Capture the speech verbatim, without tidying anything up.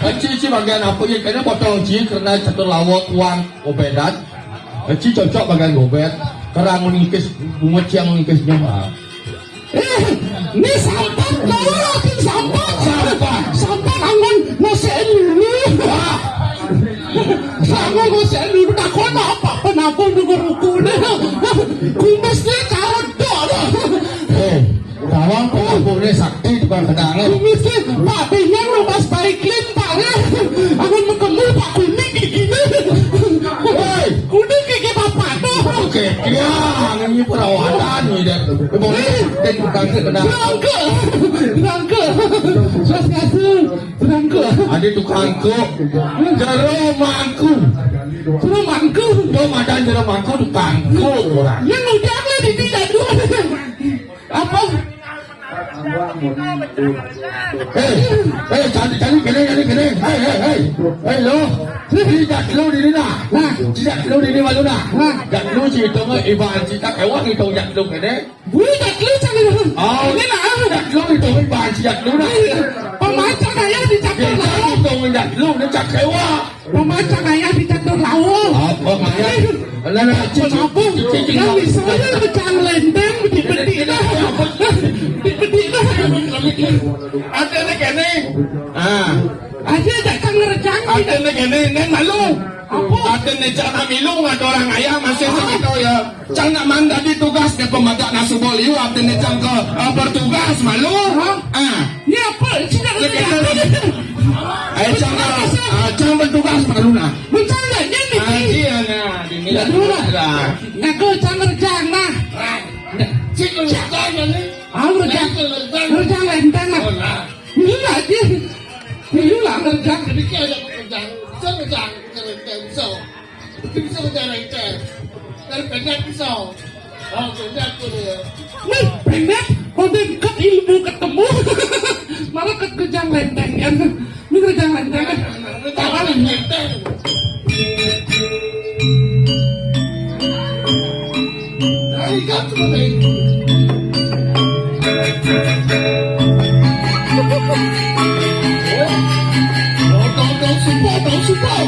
Eci, eci bagian apa ya? Kena potong eci karena catur lawak uang gobedan. Eci cocok bagian gobed. Kerang ningkis, bunga ciang ningkis nyemah. Eh, ini sampat, tolong, sampat. Sampat. Sampat, anggon ngosek dulu. Wah. Anggon ngosek dulu, takon apa, kenapa denger hukumnya? Kumisnya carut dok. Eh, tolong, kenapa ini sakti tukang kenangan? Kumisnya, Pak Binyan lepas baik lin, Pak, ya. Anggon mengkemul, Pak, kuning giginya. Woi. Kudu gigi bapak tuh. Oke, ya, ini perawatan nih, dan boleh dan tukang kena. Rangka, rangka, swastiastu, rangka. Ada tukang kok, jero mangku. Jero mangku. Tuh madan jero mangku tukang kok orang. Yang udah lah di tidak dua. Apa? Hei, hei, cari, cari, kene, cari, kene. Hei, hei, hei. Hei, lo. Di jatlu di mana? Nah, di jatlu di mana, Luna? Nah, jatlu si itu mah iban si tak ewan itu jatlu kene. Bui jatlu cari. Oh, ini nah. Jatlu itu iban si jatlu nah. Pemacang ayah di jatlu. Itu jatlu, ini cak ewan. Pemacang ayah di catur laut. Apa maya? Lah, lah, cicing, cicing, cicing. Yang misalnya pecah lendang, dipetik dah. Dipetik dah. Ada nih kene. Ah. Ada tak ngerejang? Ada nih kene, neng malu. Apa? Ada nih cak nak milu, ada orang ayah masih segitu ya. Cang nak mandadi tugas ke pemadak nasubol, yu, artinya cang ke, eh, bertugas, malu. Hah? Ah. Ini apa? Cina. Cek itu. Eh, cang, ah, cang bertugas, malu nah. Bercanda, dia ni. Ah, iya, nah, ini. Ya, dulu lah. Dah. Ngaku cang bercanda. Cik, lu bercanda ni. Ah, bercanda. Bercanda, bercanda. Oh, nah. Ini lah, dia. Ini lah, bercanda. Sedikit aja bercanda. Saya bercanda, bercanda, bercanda. Bisa berjalan lancar. Dari pendek bisa. Oh, pendek tu dia. Wih, pendek. Kau dekat ilmu ketemu. Malah kat kejang lenteng kan. Ini kejang lenteng kan. Tahu lenteng. Dari kat tu lenteng. Oh, oh, oh, oh, support, oh, support.